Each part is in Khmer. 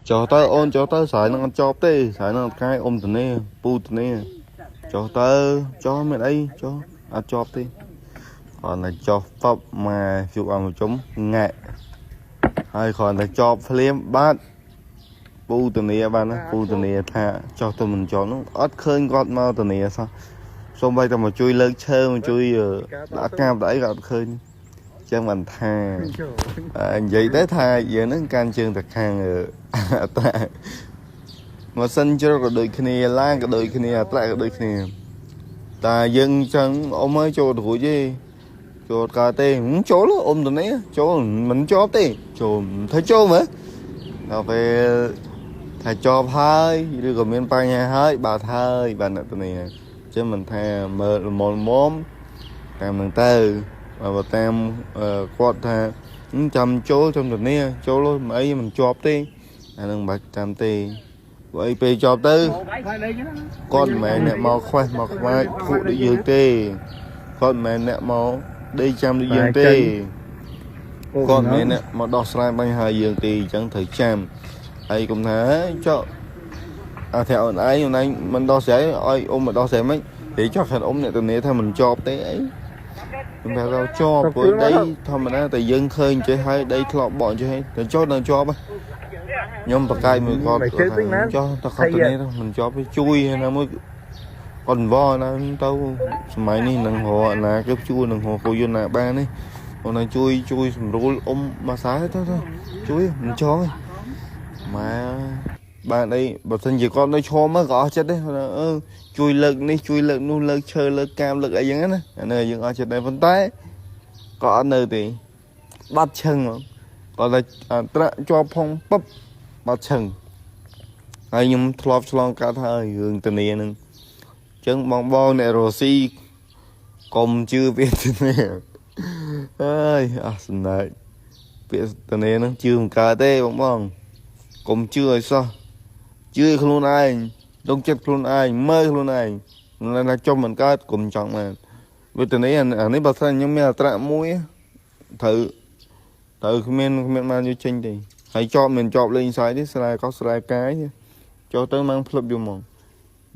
ចុះទៅអូនចុះទៅស្រែនឹងអត់ជាប់ទេស្រែនឹងអត់កាយអ៊ំធានាពូធានាចុះទៅចុះមានអីចុះអត់ជាប់ទេគ្រាន់តែចុះតបមកជួបអង្គប្រជុំងែកហើយគ្រាន់តែជាប់ភ្លាមបាទពូធានាបានណាពូធានាថាចុះទៅមិនជាប់នោះអត់ឃើញគាត់មកធានាសោះសូម្បីតែមកជួយលើកឈើមកជួយដាក់កាបដាក់អីក៏អត់ឃើញចឹងបានថានិយាយទៅថាយើងនឹងកាន់ជើងតែខាងអត្រាម៉ាស៊ីនជ្រុលក៏ដូចគ្នាឡានក៏ដូចគ្នាអត្រាក៏ដូចគ្នាតែយើងចឹងអ៊ំអើយចូលទៅរួចទេចូលកើតទេចូលអ៊ំទៅនេះចូលមិនជាប់ទេចូលធ្វើចូលមើលដល់ពេលថាជាប់ហើយឬក៏មានបញ្ហាហើយបាទហើយបាទអ្នកទៅនេះចឹងមិនថាមើលល្មមមតាមនឹងទៅបើតាមគាត់ថាចាំចូលចាំធានាចូលមិនអីមិនជាប់ទេអានឹងមិនបាច់ចាំទេព្រោះអីពេលជាប់ទៅគាត់មិនមែនអ្នកមកខ្វេះមកខ្វាចខក់ដូចយើងទេគាត់មិនមែនអ្នកមកដេកចាំដូចយើងទេគាត់មិនមែនអ្នកមកដោះស្រាយបញ្ហាយើងទេអញ្ចឹងត្រូវចាំហើយកុំថាចុះអាថាអូនឯងមិនដោះស្រាយឲ្យអ៊ំមកដោះស្រាយមិនទេចុះខាងអ៊ំអ្នកធានាថាមិនជាប់ទេអីខ្ញុំថាเราជាប់ព្រោះដីធម្មតាតែយើងឃើញចេះហើយដីធ្លាប់បកចេះហើយតែចុះដល់ជាប់ខ្ញុំបកាយមួយគាត់ចុះតែគាត់ទៅនេះមិនជាប់ទេជួយណាមួយគាត់វល់ណាទៅសម័យនេះនឹងរកណាគេជួយនឹងរកគោយន្តណាបាននេះអូនជួយជួយសម្រួលអ៊ំមួយខ្សែទៅជួយមិនចង់ទេម៉ែបានអីបើសិនជាគាត់នៅឈមក៏អស់ចិត្តដែរអឺជួយលើកនេះជួយលើកនោះលើកឈើលើកកាមលើកអីចឹងណាអានេះយើងអស់ចិត្តដែរប៉ុន្តែក៏អត់នៅទេបាត់ឈឹងហ្មងគាត់តែត្រាក់ជាប់ផងពឹបបាត់ឈឹងហើយខ្ញុំធ្លាប់ឆ្លងកាត់ហើយរឿងធានានឹងអញ្ចឹងបងបងអ្នករស់ស៊ីកុំជឿពាក្យធានាអើយអស់សំណើចពាក្យធានានឹងជឿមិនកើតទេបងបងកុំជឿឲ្យសោះជឿខ្លួនឯងដងចិត្តខ្លួនឯងមើលខ្លួនឯងថាចុះមិនកើតកុំចង់បានវេទនាអានេះបើសិនខ្ញុំមានអត្រាមួយត្រូវត្រូវគ្មានបានយកចេញទេហើយជាប់មិនជាប់លេងស្រែទេស្រែក៏ស្រែកាយចុះទៅមកផ្លឹបយកមក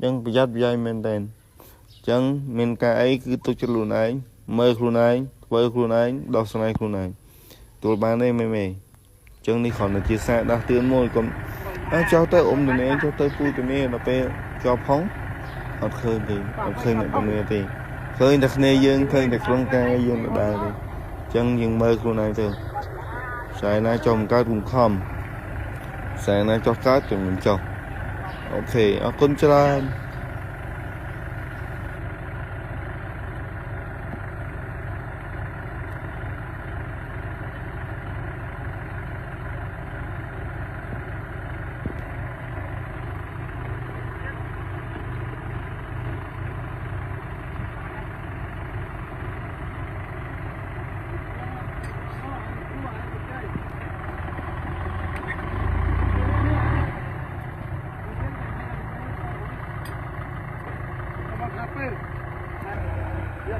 អញ្ចឹងប្រយ័ត្នប្រយែងមែនតើអញ្ចឹងមានការអីគឺទុកចិត្តខ្លួនឯងមើលខ្លួនឯងធ្វើខ្លួនឯងដោះស្រាយខ្លួនឯងទួលបានទេមេមេអញ្ចឹងនេះគ្រាន់តែជាសារដាស់តឿនមួយកុំចុះទៅអ៊ំធានាចុះទៅពូធានាដល់ពេលជាប់ផងអត់ឃើញទេអត់ឃើញអ្នកធានាទេឃើញតែគ្នាយើងឃើញតែក្នុងការយើងដដែលទេអញ្ចឹងយើងមើលខ្លួនឯងទៅខ្សែណាចុះមិនកើតគុំខំខ្សែណាចុះកើតទៅមិនចុះអូខេអរគុណច្រើន Ya,